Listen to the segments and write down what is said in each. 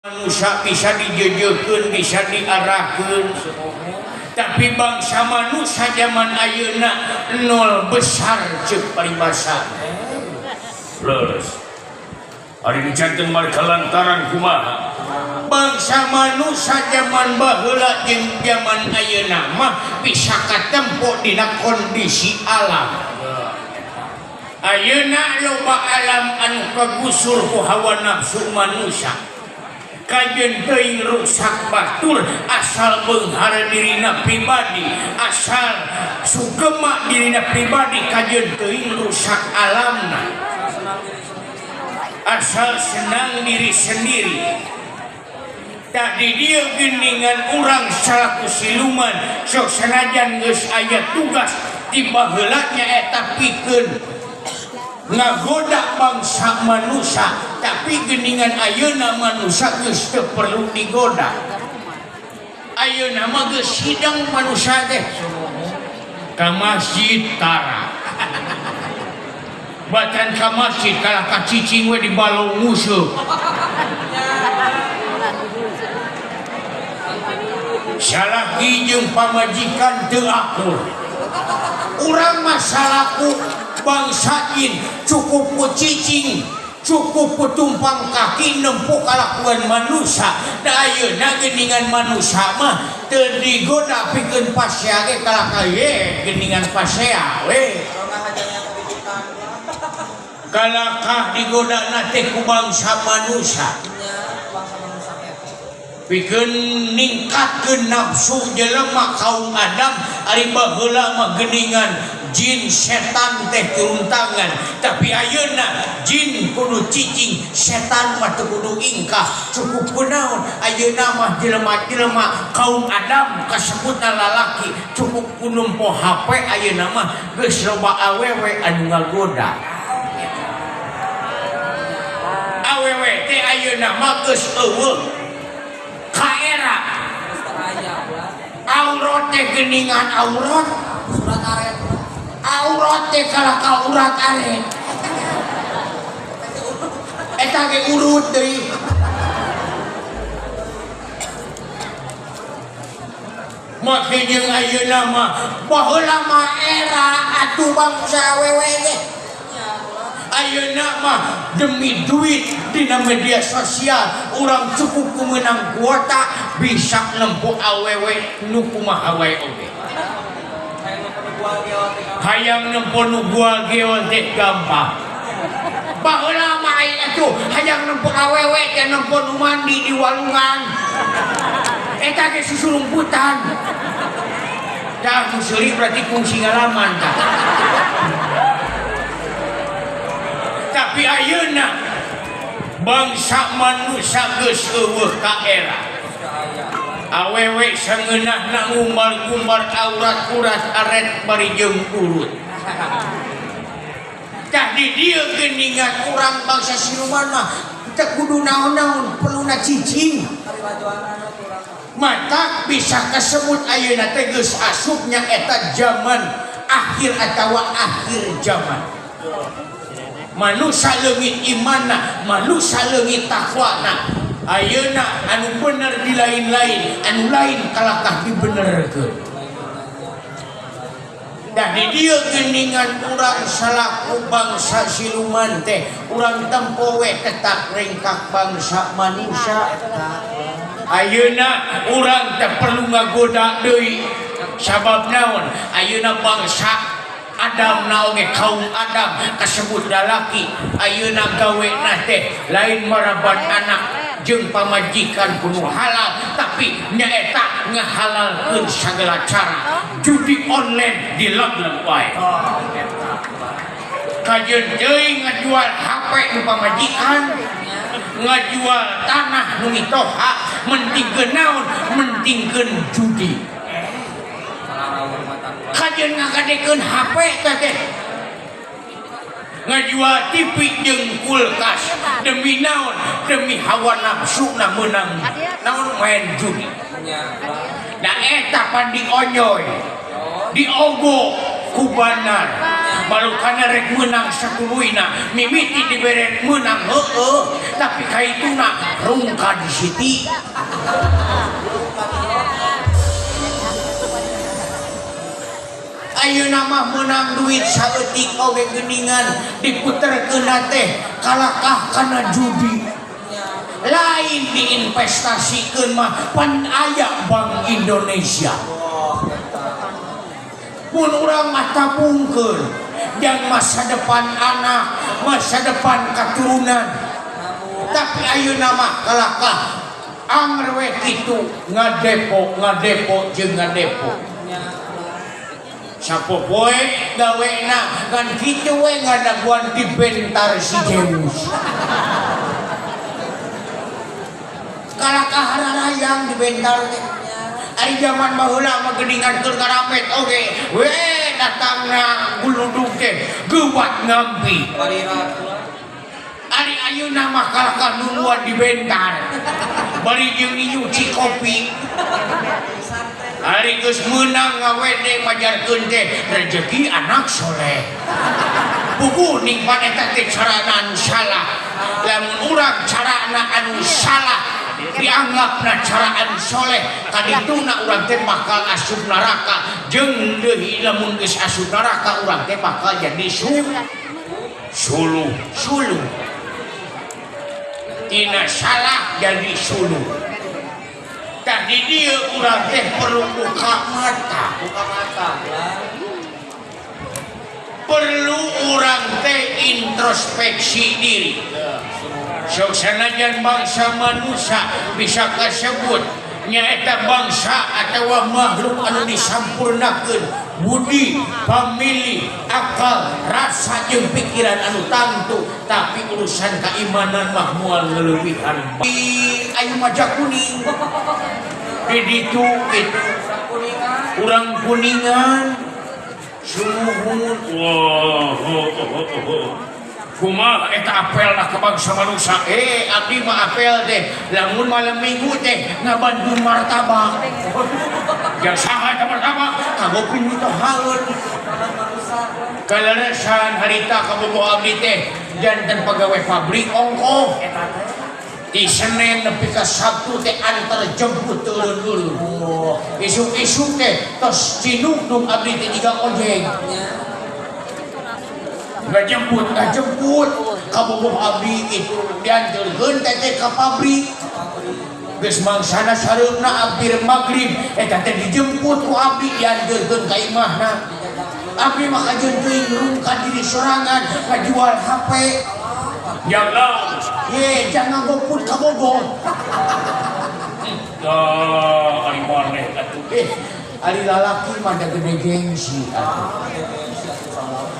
Manusia bisa dijejekeun, bisa diarahkeun, tapi bangsa manusia zaman ayeuna nol besar ceuk paribasa. Leres. Ari dicanten marga lantaran kumaha? Bangsa manusia zaman baheula jeung zaman ayeuna mah bisa katempo dina kondisi alam. Ayeuna loba alam anu kagusur ku hawa nafsu manusia. Kajen teuing rusak batur, asal beunghar dirina pribadi, asal sugema dirina pribadi, kajen teuing rusak alamna, asal senang diri sendiri. Tadi dia geningan urang salaku siluman sok sanajan geus aya tugas ti baheula nya eta pikeun ngagoda bangsa manusia, tapi geningan ayeuna manusia geus teu perlu digoda. Ayeuna mah geus hidang manusia teh ka masjid tara batan, ka masjid kalah ka cicing we di balong musuh. Salaki jeung pamajikan teu akur. Urang mah salaku bangsa jin cukup ku cicing, cukup ku tumpang kaki nempo kalakuan manusia. Da ayeuna geuningan manusia mah teu digoda pikeun pasea ge kalah ka ye geuningan pasea we. Kalakah digoda teh ku bangsa manusia pikeun ningkatkeun nafsu jelema kaum Adam. Ari baheula mah geuningan jin setan teh turun tangan, tapi ayeuna jin kudu cicing, setan mah teu kudu ingkah. Cukup kunaon ayeuna mah jelema-jelema kaum Adam kasebutna lalaki cukup ku nempo HP, ayeuna mah geus loba awewe anu ngagoda. Awewe teh ayeuna mah geus eueuh kaera aurat teh, geuningan aurat aurat teh kalah ka urat aret, eta ge urut deui. Make jeung ayeuna mah baheula mah era atuh bangsa awewe teh. Ayeuna mah demi duit dina media sosial urang cukup ku meunang kuota bisa nempo awewe nu kumaha wae oge. Hayang nempo nu gual geol teh gampang. Baheula mah aya atuh hayang nempo awewe teh nempo nu mandi di walungan, eta ge susulumputan. Tah nu seuri berarti kungsi ngalaman tah. Tapi ayeuna bangsa manusia geus eueuh ka era. Awewe sangeunahna ngumbar-ngumbar aurat urat aret bari jeung urut. Tah di dieu geuningan urang bangsa siluman mah teu kudu naon-naon, perluna cicing. Mata bisa kasebut ayeuna teh geus asupnya eta zaman akhir atawa akhir zaman. Manusia leungit imanna, manusia leungit takwana. Ayeuna anu bener di lain-lain, anu lain kalakah dibenerkeun. Dah di dieu geuningan urang salaku bangsa siluman teh, urang tempo we tetap ringkak bangsa manusia. Ayeuna urang teh perlu ngagoda deui. Sabab naon? Ayeuna bangsa Adam na oge kaum Adam kasebut lalaki ayeuna gawena teh lain maraban anak jeung pamajikan kudu halal, tapi nyaeta ngahalalkeun sagala cara. Judi online dilagleg wae, kajeun teuing ngajual HP nu pamajikan, ngajual tanah nu mitoha, mentingkeun naon? Mentingkeun judi. Kajeun ngagadekeun HP teh, ngajual TV jeung kulkas demi naon? Demi hawa nafsuna meunang naon? Main judi. Da eta pan dionyoy, diogo ku banar. Balukana rek meunang satuluyna, mimiti dibere meunang heueuh, tapi kaituna rungkad Siti. Ayeuna mah meunang duit saeutik oge geuningan diputerkeunna teh kalakah kana judi. Lain diinvestasikeun mah pan aya Bank Indonesia. Mun urang mah tabungkeun jang masa depan anak, masa depan katurunan. Tapi ayeuna mah kalakah anger we kitu ngadepo, ngadepo jeung ngadepo. Sapopoe gawena ngan kitu we ngadaguan dibentar si Zeus. Kalakah hararayang dibentar teh. Ari zaman baheula mah geuningan keur ngaramet oge we datangna guludug teh geuwat ngampi. Ari ayeuna mah kalakah nungguan dibentar. Bari jeung nyuci kopi. Ari geus meunang ngawede majarkeun teh rezeki anak soleh. Puguh ning pan eta teh carana anu salah. Lamun urang carana anu salah dianggapna cara anu soleh, kadituna urang teh bakal asup neraka. Jeung deui lamun geus asup neraka urang teh bakal jadi suluh, suluh. Tina salah jadi suluh. Tadi dia urang teh perlu buka mata. Buka mata. Perlu urang teh introspeksi diri. Sok sanajan bangsa manusia bisa kasebut nyaeta bangsa atawa makhluk anu disampurnakeun budi, pamilih, akal, rasa jeung pikiran anu tangtu, tapi urusan keimanan mah moal ngeleuwihan. Di ayu maja kuning. Di ditu kitu urang kuningan sumuhun. Wah, kumaha eta apelna ka bangsa manusia? Abdi mah apel teh lamun malam minggu teh ngabantu martabak. Yang saha eta martabak? Kagopin mitohaeun. Kaleresan harita kabogoh abdi teh janten pagawe pabrik ongkoh. Di Senin nepi ka Sabtu teh antar jemput turun-turun. Isuk-isuk teh tos cinukdung abdi teh jiga ojek. Ngajemput, ngajemput kabogoh abdi itu diantarkeun teh teh ka pabrik. Geus mangsana sareupna abdi magrib eta teh dijemput ku abdi diantarkeun ka imahna. Abdi mah kajeun teuing rungkad diri sorangan ngajual HP. Ya naon? Ye, jangan goput kabogoh. Dah, ari maneh atuh. Ari lalaki mah da gede gengsi atuh.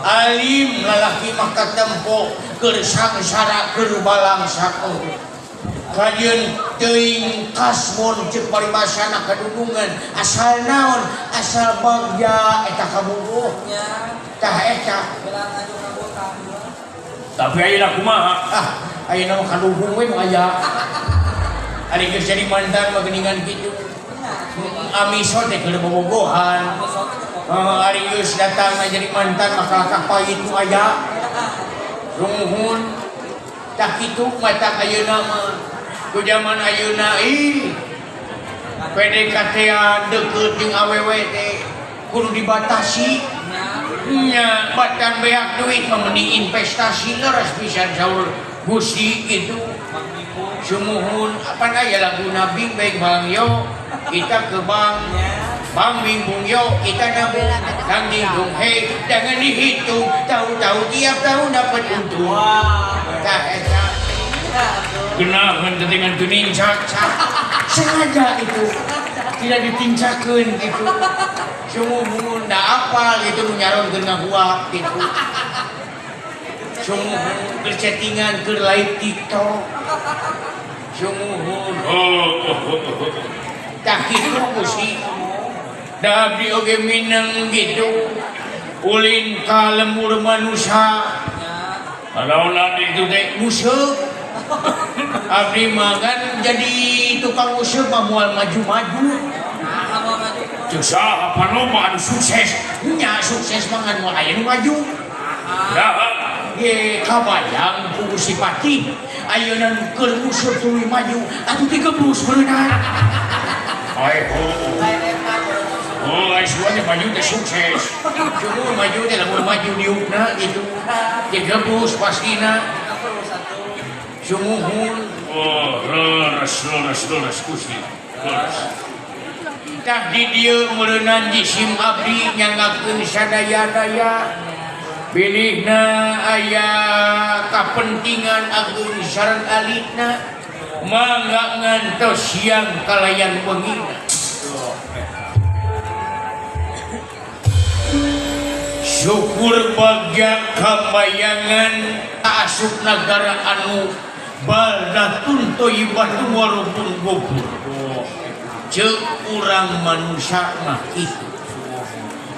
Alim lalaki mah katempo keur sangsara keur balangsa. Kajeun teuing kasmon ceuk paribasana kadudungan asal naon asal bagja eta kabogoh. Tah eta. Tapi ayeuna kumaha? Ah, ayeuna mah kadudung we nu aya. Ari geus jadi mantan mah geuningan kitu. Amiso teh keur bobogohan. Ari geus datang jadi mantan mah kalakah pahit nu aya. Rumuhun tah kitu mata ayeuna mah. Ku zaman ayeuna ih PDKT-an deukeut jeung awewe teh kudu dibatasi. Nya batan beak duit mah mending investasi leres pisan saur Gusti kitu. Sumuhun apan aya lagu Nabi Beng Bang Yo kita ke bank Bang Bing Bung Yo kita nabung Kang Ding Dung Hei jangan dihitung tahu-tahu tiap tahun dapat untung. Tah eta Genahan dengan tunincak sengaja itu tidak ditincakeun gitu. Sumuhun da apal gitu nu nyaronkeun ngahuap gitu. Sumuhun keur chattingan keur live TikTok. Sumuhun. Tah kitu Gusti. Da abdi oge mineng gitu. Ulin ka lembur manusia. Naon itu teh museup. Abdi mah kan jadi tukang museup mah moal maju-maju. Cek saha panoba anu sukses? Nya sukses mah ngan moal aya nu maju. Nah, Ye kabayang ku Gusti Patih ayeuna nu keur musuh tuluy maju atuh digebrus beunang. Ai oh. Oh, ai suara maju teh sukses. Cuma maju teh lamun maju diukna gitu. Digebrus pastina. Sumuhun. Oh, leres leres leres Gusti. Leres. Tah di dieu meureunan jisim abdi nyangakeun sadaya-daya. Bilihna aya kapentingan ageung sareng alitna mangga ngantos siang kalayan wengina. Syukur bagya kabayangan asup nagara anu baldatun thayyibatun warupun gofur. Ceuk urang manusia mah kitu.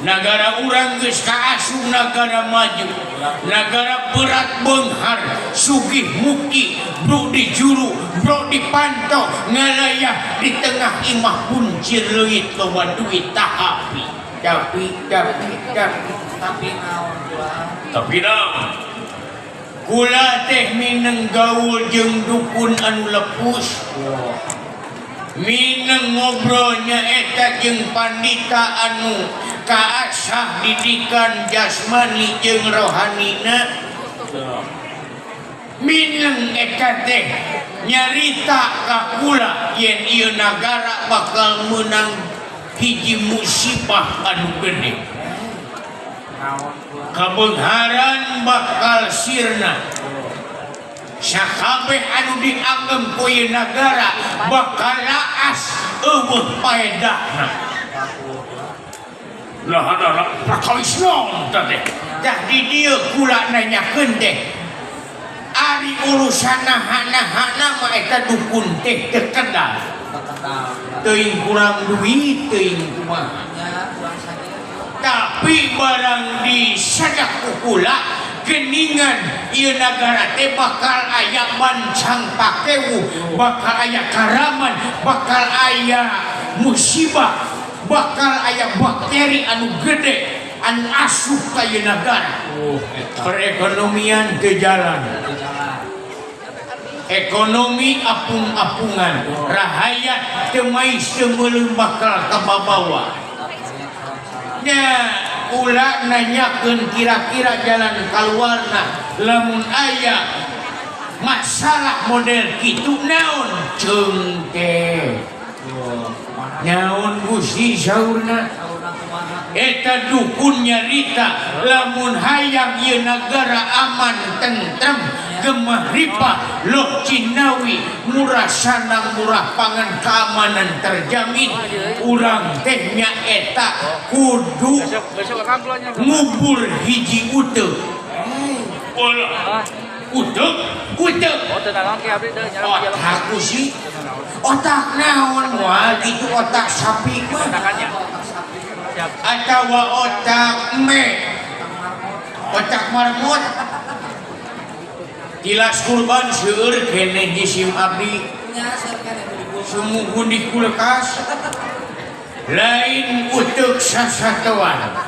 Nagara urang geus kaasup nagara maju, nagara berat beunghar, sugih mukti, bro di juru, bro di panto, ngalayah di tengah imah kuncir leuit loba duit tahapi. Tapi tapi tapi tapi naon kula? Tapi naon? Kula teh mineng gaul jeung dukun anu lepus. Mineng ngobrolnya eta jeung pandita anu kaasah didikan jasmani jeung rohanina. Mineng eta teh nyarita ka kula yen ieu nagara bakal meunang hiji musibah anu gede. Kabeungharan bakal sirna. Sakabeh anu dianggem ku ieu nagara bakal laas eueuh paedahna. Lah ada perkawis naon teh? Tah di dieu kula nanyakeun teh. Ari urusan naha-nahana mah eta dukun teh teu kedal. Teuing kurang duit teuing kumaha. Tapi barang disadak ku kula geningan ieu nagara teh bakal aya bancang pakewu, bakal aya karaman, bakal aya musibah, bakal aya bakteri anu gede anu asup ka ieu nagara. Perekonomian teu jalan, ekonomi apung-apungan, rahayat teu mais teu meuleum bakal kababawa. Nya kula nanyakeun kira-kira jalan kaluarna lamun aya masalah model kitu naon ceung teh. Naon Gusti saurna? Eta dukun nyarita lamun hayang ieu nagara aman tentrem gemah ripah loh cinawi murah sanang murah pangan keamanan terjamin urang teh nyaeta kudu ngubur hiji uteuk. Uteuk uteuk otak Gusti otak naon moal kitu otak sapi mah atawa otak me otak marmot. Tilas kurban seueur keneh jisim abdi sumuhun di kulkas lain uteuk sasatoan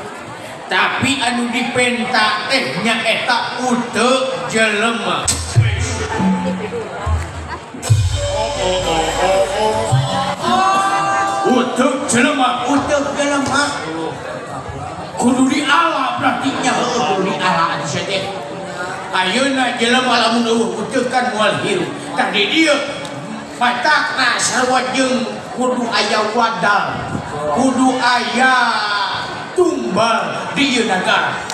tapi anu dipenta teh nyaeta uteuk jelema. Uteuk jelema, uteuk jelema kudu diala berarti nya heueuh kudu diala atuh sia teh. Ayeuna jelema lamun eueuh uteuk kan moal hirup. Tah di dieu matakna sarua jeung kudu aya wadal, kudu aya tumbal di ieu nagara.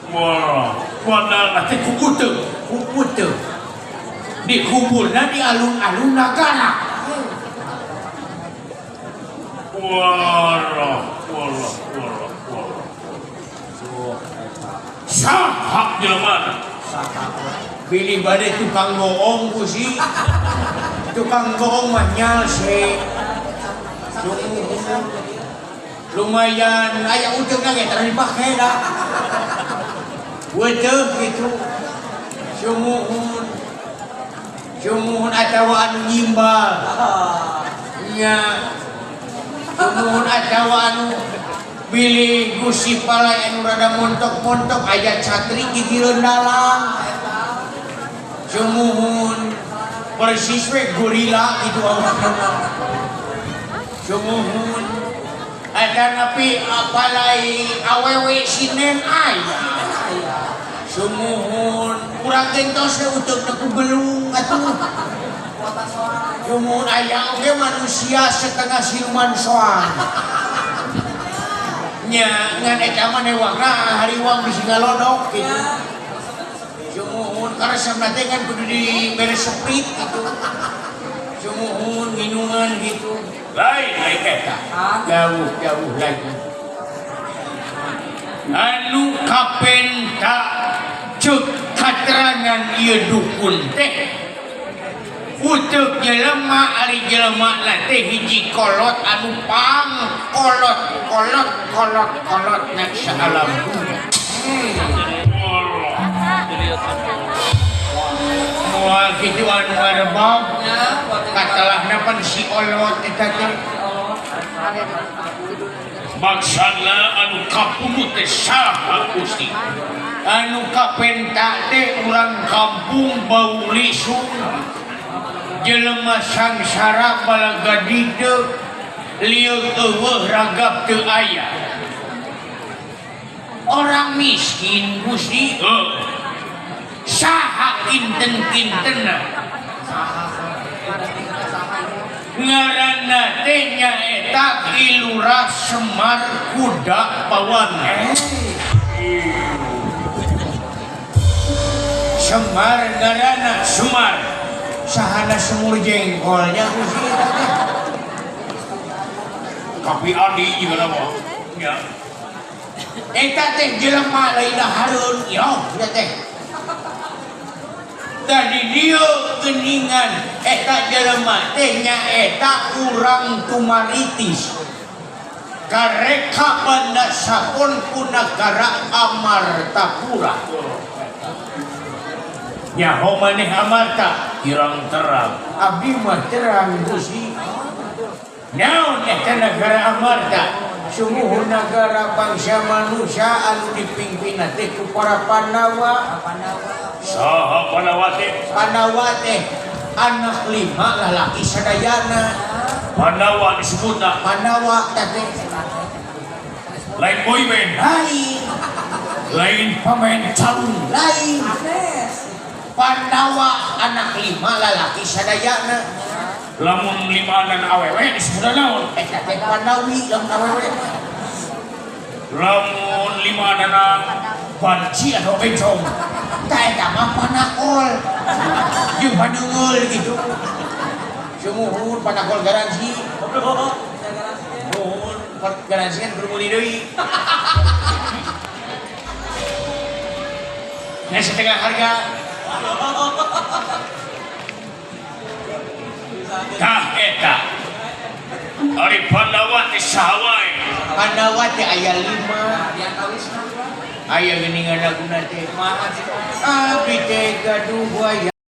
Wah, wadal teh ku uteuk, ku uteuk. Dikuburna di alun-alun nagara. Wah, wah, wah, wah. Saha jelema? Bilih bade tukang bohong Gusti. Tukang bohong mah nyalse. Lumayan aya uteukna ge tara dipake da. Weuteuk kitu. Sumuhun. Sumuhun atawa anu nyimbal. Nya. Sumuhun atawa anu Bilih Gusti Palai anu rada montok-montok aya catri gigireun dalang. Sumuhun persis we gorila gitu awakna. Sumuhun atanapi apalai awewe sinen aya. Sumuhun urang gentos we uteukna ku belung atuh. Sumuhun aya oge manusia setengah siluman soang. Nya ngan eta mah newangna hariwang bisi ngalodok gitu. Sumuhun karesepna teh kan kudu dibere seprit gitu. Sumuhun nginungan gitu. Lain lain eta. Jauh-jauh lagi. Anu kapenta ceuk katerangan ieu dukun teh. Uteuk jelema ari jelema na teh hiji kolot anu pang kolot kolot kolot kolot na saalam dunya. Moal kitu anu ngarebab katelahna pan si olot eta teh. Maksana anu kapungut teh saha Gusti? Anu kapenta teh urang kampung bau lisung. Jelema sangsara balaga dieu lieuk eueuh ragap teu aya. Orang miskin Gusti. Saha kinten-kintenna? Ngaranna teh nyaeta Ki Lurah Semar Kuda Pawana. Semar ngaranna Semar. Sahana semur jengkolnya Gusti eta teh. Kapi adi juga nama. Ya. Eta teh jelema lain hareun yo eta teh. Tadi dieu geuningan eta jelema teh nyaeta urang Tumaritis. Kareka banda sapon ku nagara Amartapura. Nyaho maneh Amarta Kirang terang. Abdi mah terang Gusti. Naon eta nagara Amarta? Sumuhun nagara bangsa manusia anu dipimpin teh ku para Pandawa. Saha Pandawa teh? Pandawa teh anak 5 lalaki sadayana. Pandawa disebutna Pandawa teh. Lain boyband. Lain. Lain pemain calung. Lain. Pandawa anak 5 lalaki sadayana. Lamun 5 awewe disebutna naon? Eta teh Pandawi lamun awewe. Lamun 5 banci atau bencong. Tah eta mah panakol. Jeung padeunggeul gitu. Sumuhun panakol garansi. Muhun garansi kan kudu meuli deui. Nah setengah harga. Tah eta. Ari Pandawa teh saha wae? Pandawa teh aya 5. Aya geuningan laguna teh. Abdi teh gaduh wayang.